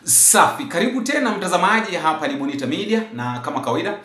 Safi, karibu tena mtazamaji, hapa ni Bonita Media na kama kawaida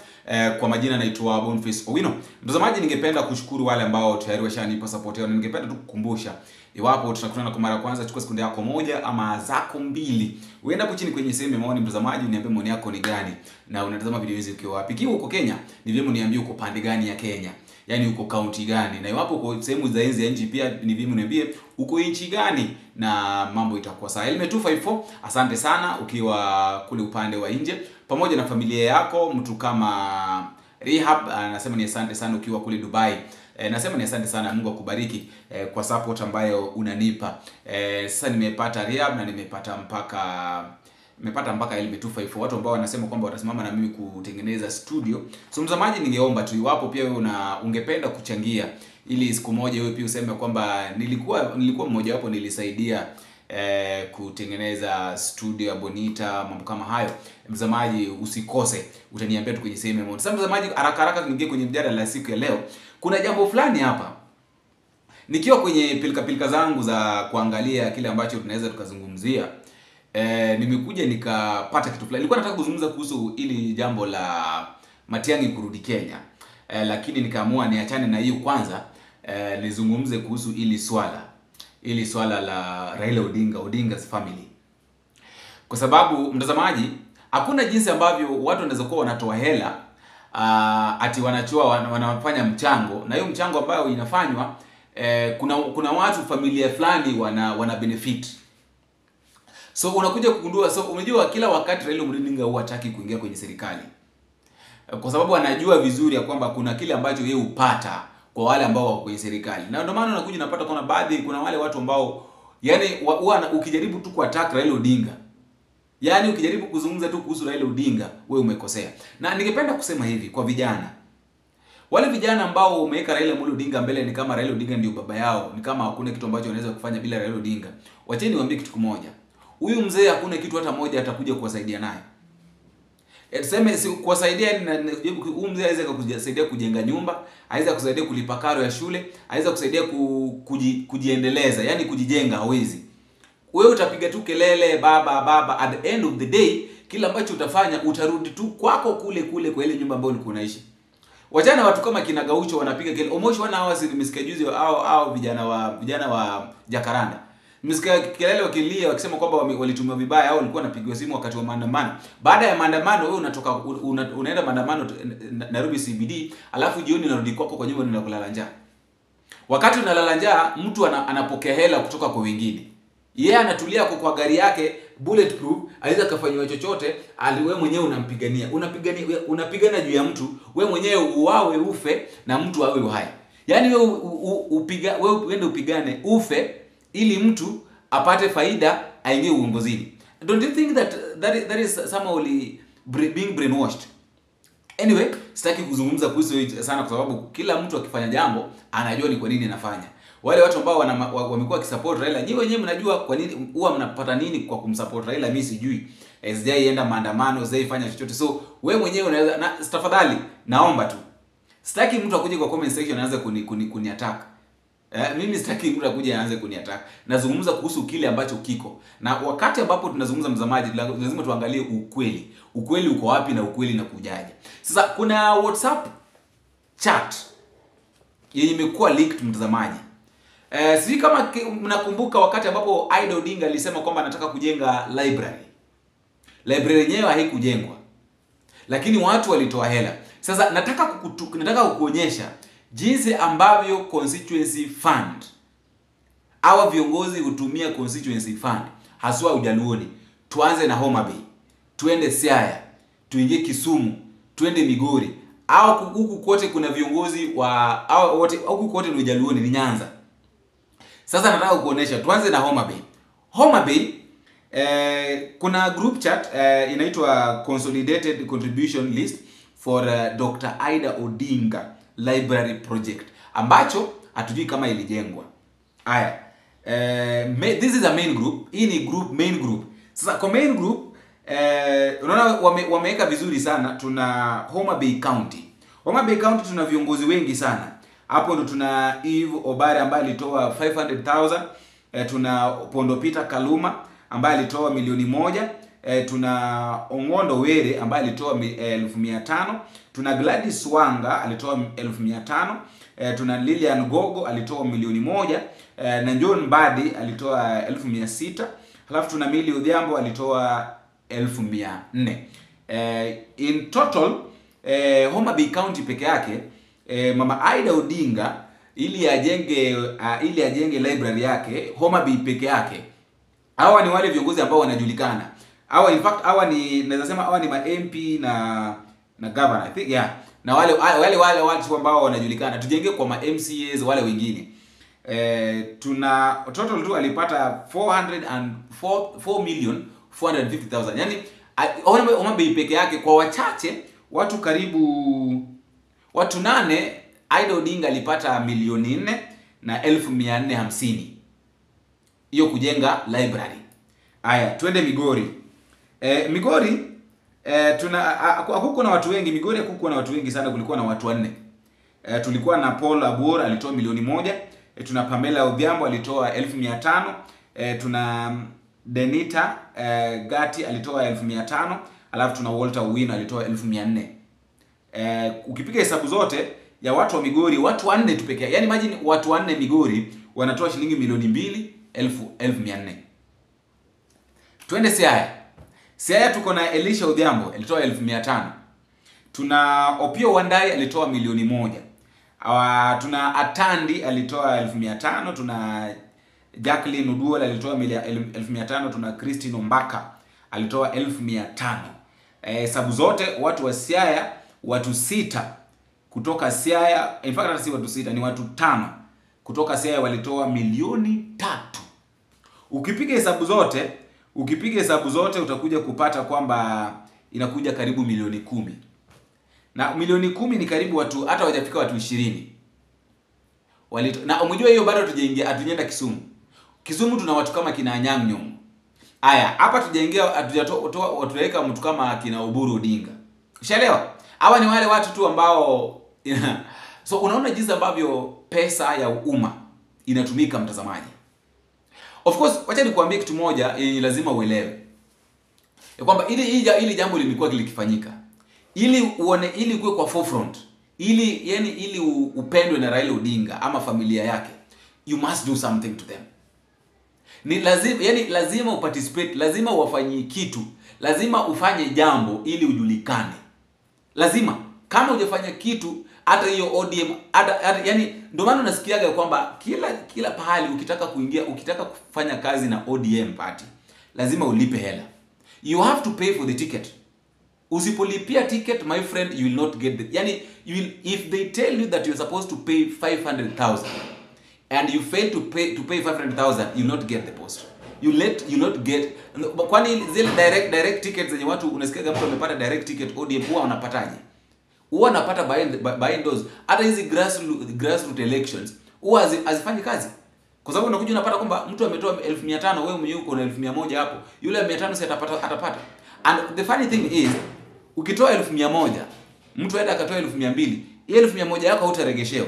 kwa majina naitwa Boniface Owino. Mtazamaji, ningependa kushukuru wale ambao tayari washanipa support yao, na ningependa tu kukumbusha iwapo tunakutana kwa mara ya kwanza, chukua sekunde yako moja ama zako mbili, uende hapo chini kwenye sehemu ya maoni mtazamaji, uniambie maoni yako ni gani na unatazama video hizi ukiwa wapi. Ikiwa uko Kenya, ni vyema uniambie uko pande gani ya Kenya, yani uko kaunti gani, na iwapo uko sehemu za nje ya nchi pia ni vyema uniambie uko nchi gani, na mambo itakuwa sawa. Elme 254, asante sana ukiwa kule upande wa nje pamoja na familia yako. Mtu kama Rehab anasema ni asante sana ukiwa kule Dubai. Nasema ni asante sana, Mungu akubariki kwa support ambayo unanipa. Sasa nimepata Rehab na nimepata mpaka Elme 254, watu ambao wanasema kwamba watasimama na mimi kutengeneza studio. So mtazamaji, ningeomba tu iwapo pia wewe ungependa kuchangia ili siku moja wewe pia useme kwamba nilikuwa mmoja wapo, nilisaidia kutengeneza studio ya Bonita, mambo kama hayo. Mtazamaji, usikose, utaniambia tu kwenye sehemu ya maoni. Sasa mtazamaji, haraka haraka tuingie kwenye mjadala la siku ya leo. Kuna jambo fulani hapa. Nikiwa kwenye pilika pilika zangu za kuangalia kile ambacho tunaweza tukazungumzia, nimekuja nikapata kitu fulani. Nilikuwa nataka kuzungumza kuhusu ili jambo la Matiang'i kurudi Kenya, lakini nikaamua niachane na hiyo kwanza, nizungumze kuhusu ili swala la Raila Odinga, Odinga's family. Kwa sababu mtazamaji, hakuna jinsi ambavyo watu wanaweza kuwa wanatoa hela ati wanachua wanafanya mchango, na hiyo mchango ambayo inafanywa kuna watu familia fulani wana benefit. So unakuja kugundua, so unajua kila wakati Raila Odinga huwa hataki kuingia kwenye serikali, kwa sababu anajua vizuri ya kwamba kuna kile ambacho yeye hupata kwa wale ambao wako kwenye serikali. Na ndio maana unakuja unapata kuna baadhi, kuna wale watu ambao yani huwa ukijaribu tu kuattack Raila Odinga, yani ukijaribu kuzungumza tu kuhusu Raila Odinga, wewe umekosea. Na ningependa kusema hivi kwa vijana, wale vijana ambao umeweka Raila Odinga mbele ni kama Raila Odinga ndio baba yao, ni kama hakuna kitu ambacho wanaweza kufanya bila Raila Odinga. Wacheni niwaambie kitu kimoja. Huyu mzee hakuna kitu hata moja atakuja kuwasaidia naye. Tuseme si kuwasaidia, huyu mzee aweze kukusaidia kujenga nyumba, aweze kusaidia kulipa karo ya shule, aweze kusaidia kujiendeleza, yani kujijenga hawezi. Wewe utapiga tu kelele baba baba, at the end of the day kila ambacho utafanya utarudi tu kwako kule kule kwa ile nyumba ambayo ulikuwa unaishi. Wachana watu kama kina Gaucho wanapiga kelele. Omosho wana hawa, si nimesikia juzi au vijana wa Jacaranda. Nimesikia kelele wakilia wakisema kwamba walitumiwa vibaya au walikuwa wanapigiwa simu wakati wa maandamano. Baada ya maandamano wewe unatoka unaenda maandamano Nairobi CBD, alafu jioni unarudi kwako kwa nyumba unaenda kulala njaa. Wakati unalala njaa, mtu anapokea hela kutoka kwa wengine. Yeye anatulia kwa gari yake bulletproof, aweza kafanywa chochote, wewe mwenyewe unampigania. Unapigana juu ya mtu, wewe mwenyewe uawe ufe na mtu awe uhai. Yaani wewe wewe uende upigane ufe ili mtu apate faida aingie uongozini. Don't you think that is somehow being brainwashed? Anyway, sitaki kuzungumza kuhusu hiyo sana kwa sababu kila mtu akifanya jambo anajua ni kwa nini anafanya. Wale watu ambao wamekuwa wakisupport Raila, nyinyi wenyewe mnajua kwa nini huwa mnapata nini kwa kumsupport Raila. Mimi sijui. Sijaienda maandamano, sijaifanya chochote. So wewe mwenyewe unaweza, na tafadhali naomba tu, sitaki mtu akuje kwa comment section aanze kuni attack. Mimi sitaki mtu akuje aanze kuniattack. Nazungumza kuhusu kile ambacho kiko. Na wakati ambapo tunazungumza mtazamaji, lazima tuangalie ukweli. Ukweli uko wapi na ukweli na kujaje. Sasa kuna WhatsApp chat yenye imekuwa leaked mtazamaji. Sijui kama mnakumbuka wakati ambapo Ida Odinga alisema kwamba anataka kujenga library. Library yenyewe haikujengwa, lakini watu walitoa hela. Sasa nataka kukuonyesha jinsi ambavyo constituency fund, hawa viongozi hutumia constituency fund, haswa Ujaluoni. Tuanze na Homa Bay, tuende Siaya, tuingie Kisumu, tuende Migori. Au huku kote kuna viongozi wa hao wote, huku kote ni Ujaluoni, ni Nyanza. Sasa nataka kukuonesha, tuanze na Homa Bay. Homa Bay kuna group chat inaitwa Consolidated Contribution List for Dr. Ida Odinga Library Project, ambacho hatujui kama ilijengwa. Haya, this is a main group. Hii ni group, main group. Sasa kwa main group unaona wameweka vizuri sana. Tuna Homa Bay County. Homa Bay County tuna viongozi wengi sana. Hapo ndo tuna Eve Obare ambaye alitoa 500,000. Tuna Pondo Peter Kaluma ambaye alitoa 1,000,000. Tuna Ongondo Were ambaye alitoa 500,000. Tuna Gladys Wanga alitoa 500,000. Tuna Lilian Gogo alitoa 1,000,000. Na John Mbadi alitoa 600,000. Halafu tuna Millie Odhiambo alitoa 400,000. In total Homa Bay County peke yake, Mama Aida Odinga ili ajenge library yake Homa Bay peke yake. Hawa ni wale viongozi ambao wanajulikana. Hawa in fact hawa ni naweza sema hawa ni ma MP na governor, I think, yeah. Na wale watu ambao wanajulikana. Tujenge kwa ma MCAs wale wengine. Tuna total tu alipata 404,450,000. Yaani Homa Bay peke yake kwa wachache watu karibu watu 8, Aida Odinga alipata 4,450,000. Hiyo kujenga library. Aya, twende Migori. Migori tuna hakukuwa na watu wengi. Migori hakukuwa na watu wengi sana, kulikuwa na watu 4. Tulikuwa na Paul Abuor alitoa 1,000,000. Tuna Pamela Odhiambo alitoa 500,000. Tuna Denita Gati alitoa 500,000. Alafu tuna Walter Owino alitoa 400,000. Ukipiga hesabu zote ya watu wa Migori, watu 4 tu pekee. Yaani imagine watu 4 Migori wanatoa shilingi 2,400,000. Twende Siaya. Siaya tuko na Elisha Odhiambo alitoa 500,000. Tuna Opio Wandai alitoa 1,000,000. Tuna Atandi alitoa 500,000. Tuna Jacqueline Oduol alitoa 500,000. Tuna Christine Ombaka alitoa 500,000. Hesabu zote watu wa Siaya, watu 6 kutoka Siaya, in fact hata si watu 6, ni watu 5 kutoka Siaya walitoa 3,000,000. Ukipiga hesabu zote utakuja kupata kwamba inakuja karibu 10,000,000. Na 10,000,000 ni karibu watu hata hawajafika watu 20. Na umejua hiyo bado hatujaenda Kisumu. Kisumu tuna watu kama kina Anyang' Nyong'o. Aya, hapa tujaingia, hatujatoa tuweka mtu kama kina Oburu Odinga. Ushaelewa? Hawa ni wale watu tu ambao so unaona jinsi ambavyo pesa ya umma inatumika, mtazamaji. Of course, wacha nikuambie kitu moja yenye lazima uelewe. Ya kwamba ili jambo limekuwa likifanyika. Ili uone, ili kuwe kwa forefront, ili upendwe na Raila Odinga ama familia yake, you must do something to them. Ni lazima, yani lazima uparticipate, lazima uwafanyie kitu, lazima ufanye jambo ili ujulikane. Lazima. Kama hujafanya kitu, hata hiyo ODM, hata yani ndio maana unasikiaga kwamba kila pahali ukitaka kuingia, ukitaka kufanya kazi na ODM party, lazima ulipe hela. You have to pay for the ticket. Usipolipia ticket, my friend, you will not get the, yani you will, if they tell you that you're supposed to pay 500,000 and you fail to pay 500,000, you will not get the post. You not get. Kwani zile direct tickets zenye watu unasikia mtu amepata direct ticket ODM, huwa wanapataje? Huwa wanapata behind doors. Hata hizi grassroots elections huwa hazifanyi kazi. Kwa sababu unakuja unapata kwamba mtu ametoa 500,000, wewe mwenyewe uko na 100,000 hapo. Yule 500 si atapata. And the funny thing is, ukitoa 1,100, mtu aenda akatoa 200,000, ile 1,100 yako hautaregeshewa.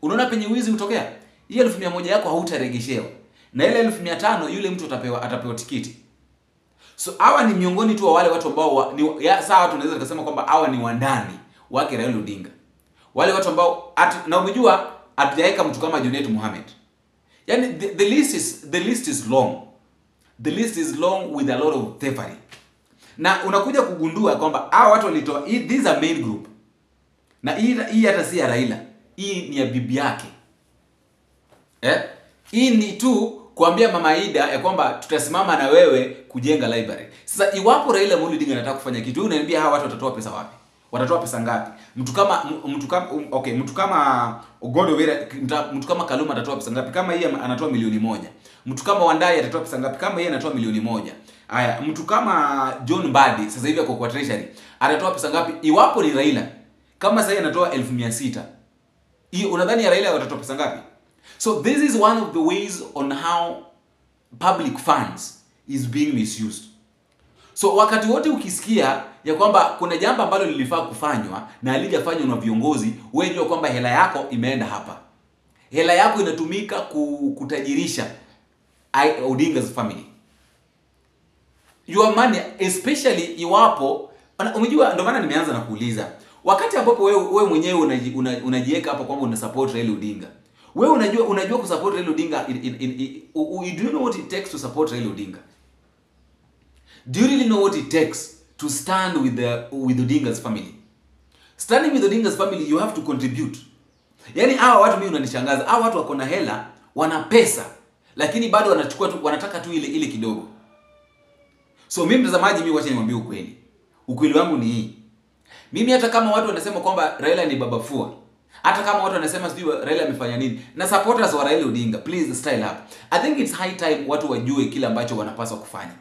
Unaona penye wizi utokea? Ile 1,100 yako hautaregeshewa. Na ile 500,000 yule mtu atapewa tikiti. So hawa ni miongoni tu wa wale watu ambao sawa tunaweza kusema kwamba hawa ni wandani wake Raila Odinga. Wale watu ambao na umejua hatujaweka mtu kama Junet Mohamed. Yani the list is long. The list is long with a lot of thievery. Na unakuja kugundua kwamba hawa watu walitoa, these are main group. Na hii hata si ya Raila. Hii ni ya bibi yake. Hii ni tu kuambia Mama Aida ya kwamba tutasimama na wewe kujenga library. Sasa iwapo Raila Amolo Odinga anataka kufanya kitu, unaniambia hawa watu watatoa pesa wapi? Watatoa pesa ngapi? Mtu kama Ogodo Were, mtu kama Kaluma atatoa pesa ngapi? Kama yeye anatoa 1,000,000. Mtu kama Wandai atatoa pesa ngapi? Kama yeye anatoa 1,000,000. Aya, mtu kama John Mbadi sasa hivi ako kwa treasury, atatoa pesa ngapi iwapo ni Raila? Kama sasa anatoa 600,000. Hiyo unadhani ya Raila watatoa pesa ngapi? So this is one of the ways on how public funds is being misused. So wakati wote ukisikia ya kwamba kuna jambo ambalo lilifaa kufanywa na halijafanywa na viongozi, wewe jua kwamba hela yako imeenda hapa. Hela yako inatumika kutajirisha Odinga's family. Your money, especially iwapo umejua, ndio maana nimeanza na kuuliza. Wakati ambapo wewe mwenyewe unajiweka hapo kwamba una support Raila Odinga. Wewe unajua kusupport Raila Odinga, do you know what it takes to support Raila Odinga? Do you really know what it takes to stand with Odinga's family? Standing with Odinga's family, you have to contribute. Yaani hawa watu mimi unanishangaza. Hawa watu wako na hela, wana pesa, lakini bado wanachukua tu, wanataka tu ile kidogo. So mimi mtazamaji, mimi wacha niwaambie ukweli. Ukweli wangu ni hii. Mimi hata kama watu wanasema kwamba Raila ni baba fua, hata kama watu wanasema sijui Raila amefanya nini, na supporters wa Raila Odinga, please style up. I think it's high time watu wajue kile ambacho wanapaswa kufanya.